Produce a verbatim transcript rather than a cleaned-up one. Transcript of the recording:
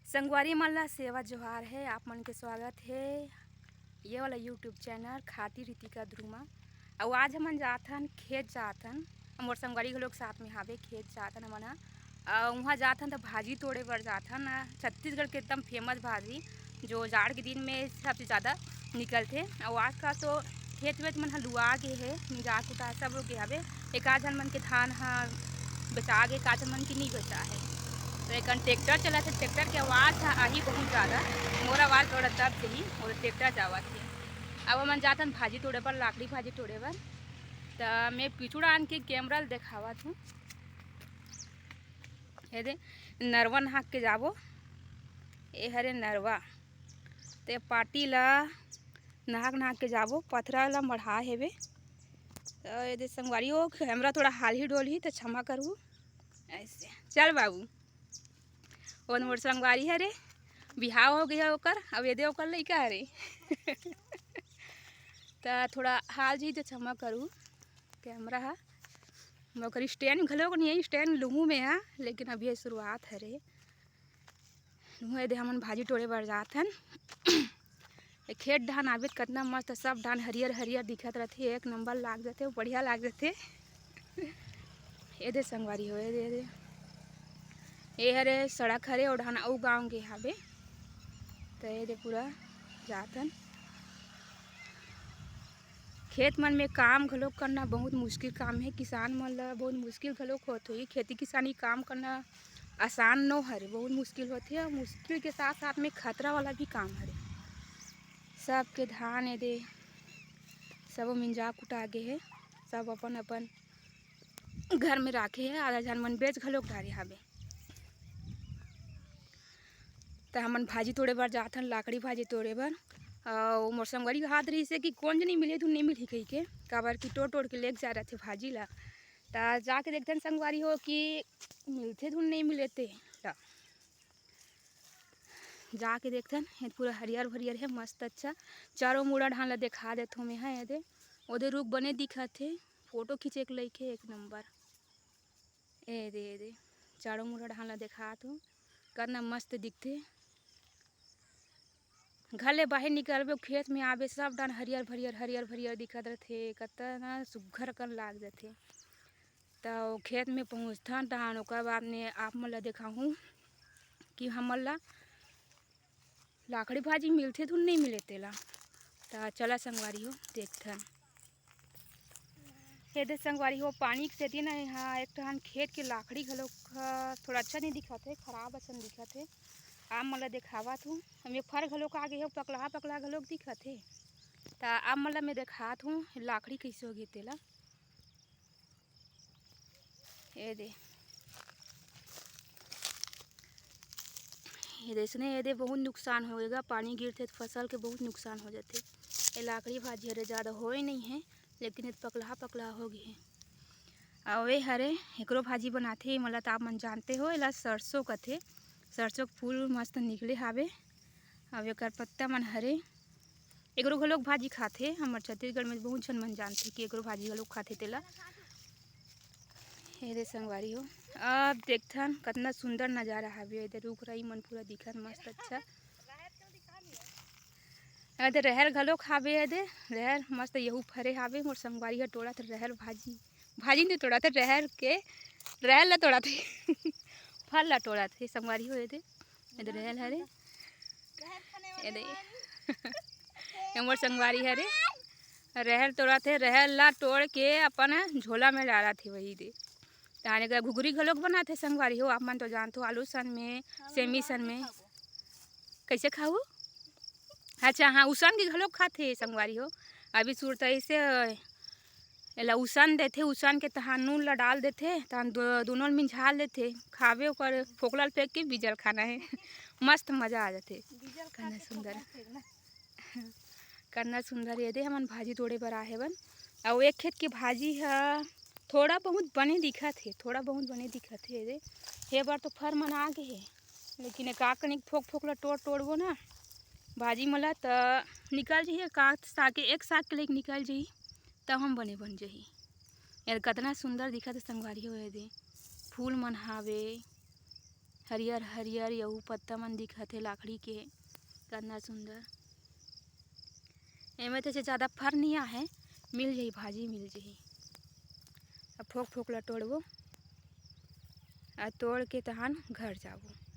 संगवारी मन ला सेवा जोहार हे, आप मन के स्वागत हे ये वाला YouTube चैनल खाती रितिका द्रुमा। अउ आज हमन जाथन, खेत जाथन, अउ मोर संगवारी घलोक साथ में हावे, खेत जाथन हमन ह। अउ उहाँ जाथन त भाजी तोड़े बर जाथन, अ, छत्तीसगढ़ के एकदम फेमस भाजी, जो जाड़ के दिन में सबसे ज़्यादा निकलथे। अउ आजकल तो खेत वेत मन ह लुआ गे हे, मिंजा कुटा सब हो गे हवे। एक आध झन मन के धान ह बेचा गे, एक आध झन मन के नइ बेचा हे। तो एकन ट्रैक्टर चलत हे, ट्रैक्टर के आवाज़ ह आही बहुत ज़्यादा, मोर आवाज़ थोड़ा दब जही, वो ट्रैक्टर जावत हे। अब हमन जाथन भाजी तोड़े बर, लाकड़ी भाजी तोड़े बर। त मैं पिछू डाहन के कैमरा ल देखावत हूँ। ये दे, नरवा नहा के जाबो, ए हरे नरवा। ते पाटी ला नहा नहा के जाबो, पथरा ला मढ़ा हेबे। त ये दे संगवारी हो, कैमरा थोड़ा हालही डोलही त क्षमा करहू। ऐसे चल बाबू, वो मोर संगवारी हरे, बिहाव हो गया ओकर, अब ये दे ओकर लइका हरे। त थोड़ा हाल जी त क्षमा करहू, कैमरा हा मगर स्टैंड घलोक नइ हे, स्टैंड लुहूँ में हा, लेकिन अभी ये शुरुआत हरे। लुहूँ ये दे हमन भाजी टोड़े बर जात हन। ए खेत डहान आबे त कतना मस्त, सब डहान हरियर हरियर दिखत रथे, एक नंबर लाग जथे, बढ़िया लाग जथे। ये दे संगवारी हो, ये दे, ये दे, ये हरे सड़क हरे, ओ डहान अउ गाँव गे हाबे। त ये दे पूरा जात हन। खेत मन में काम घलोक करना बहुत मुश्किल काम हे, किसान मन ला बहुत मुश्किल घलोक होत होही। खेती किसानी काम करना आसान नो हरे, बहुत मुश्किल होथे, अउ मुश्किल के साथ साथ में खतरा वाला भी काम हरे। सबके धान ए दे, सबो मिंजा कुटा गे हे, सब अपन अपन घर में राखे हे, आधा झन मन बेच घलोक डारे हाबे। त हमन भाजी तोड़े बर जाथन, लाकड़ी भाजी तोड़े बर। अउ मोर संगवारी हाथ रहिसे कि कोन जनी मिले धुन नइ मिलही कहिके, काबर कि टोड़ टोड़ के लेग जा रथे भाजी ला। त जाके देखथन संगवारी हो कि मिलथे धुन नइ मिले ते ला। जाके देखथन, ये पूरा हरियर भरियर हे, मस्त अच्छा। चारों मुड़ा ढान ला देखा देथों मैं हा, ये दे, ओदे रुख बने दिखत हे, फोटो खींचे के लइक हे, एक नंबर। ए दे, ए दे, चारों मुड़ा ढान ला देखात हूँ, कतना मस्त दिखथे। घर ले बाहिर निकलबे, खेत में आबे, सब डान हरियर भरियर, हरियर भरियर दिखत रथे, कतना सुग्घर अकन लाग जथे। त ओ खेत में पहुँचथन, तहान ओकर बाद में आप मन ला देखाहूँ कि हमन ला लाकड़ी भाजी मिलथे धुन नइ मिले तेला। त चला संगवारी हो, देखथन। ये दे संगवारी हो, पानी के सेती ना यहाँ एक ठन खेत के लाकड़ी घलोक ह थोड़ा अच्छा नइ दिखत हे, खराब असन दिखत हे। आप मन ला देखावत हूँ, हम ये फर घलोक आ गे हे, पकलहा पकलहा घलोक दिखत हे। त आप मन ला मैं देखात हूँ, लाकड़ी कइसे हो गे तेला। ये दे, ये दे, इसने ये दे बहुत नुकसान हो गे गा, पानी गिरथे त फसल के बहुत नुकसान हो जाथे। ये लाकड़ी भाजी हरे ज़्यादा होए नइ हे, लेकिन ये पकलहा पकलहा हो गे हे। अउ ये हरे, एकरो भाजी बनाथे, ये मोला त आप मन जानते हो, एला सरसों कथे। सरसों के फूल मस्त निकले हावे। अउ एकर पत्ता मन हरे, एकरो घलोक भाजी खाथे। हमर छत्तीसगढ़ में बहुत झन मन जानथे कि एकरो भाजी घलोक खाथे तेला। ये दे संगवारी हो, अब देखथन कतना सुंदर नजारा हावे। ये दे रुख राई मन पूरा दिखत मस्त अच्छा। ये दे रहर घलोक हावे, ये दे रहर मस्त यहू फरे हावे। मोर संगवारी ह टोड़त रहर भाजी, भाजी नइ टोड़त, रहर के, रहर ला टोड़त हे। फर ला टोड़त हे संगवारी हो, ये दे। ये दे रहर हरे। ये दे। ये मोर संगवारी हरे। रहर टोड़त हे, रहर ला टोड़ के अपन झोला में डालत हे वही दे। ताने का घुघरी घलोक बनात हे संगवारी हो, आप मन तो जानत हो, आलू सन में, सेमी सन में। कइसे खाहू? अच्छा, हाँ, उसन के घलोक खाथे संगवारी हो। अभी सुरतई से एला उसन देथे, उसन के तहान नून ला डाल देथे, तहान दो-, दोनों ल मिंझाल देथे, खाबे ओकर फोकला ल फेंक के बीजा ल खाना हे। मस्त मजा आ जाथे। बीजा ल खा कतना के सुंदर। फोकला ल फेंकना। कतना सुंदर, ये दे हमन भाजी तोड़े बर आए हवन। अउ एक खेत के भाजी ह थोड़ा बहुत बने दिखत हे, थोड़ा बहुत बने दिखत हे ये दे। हे बार तो फर मन आ गे हे, लेकिन एकाक कनिक फोक फोक ल टोड़ टोड़बो ना भाजी मन ल त निकल जही, एकाक साके, एक साग के लइक निकल जही। तब हम बने बन जही। यार कतना सुंदर दिखत हे संगवारी हो, ये दे फूल मन हावे, हरियर हरियर यहू पत्ता मन दिखत हे लाखड़ी के, कतना सुंदर। एमे तो से ज़्यादा फर नहीं आहे, मिल जाही, भाजी मिल जाही। अब फोक फोक ला तोड़बो, आ तोड़ के तहान घर जाबो।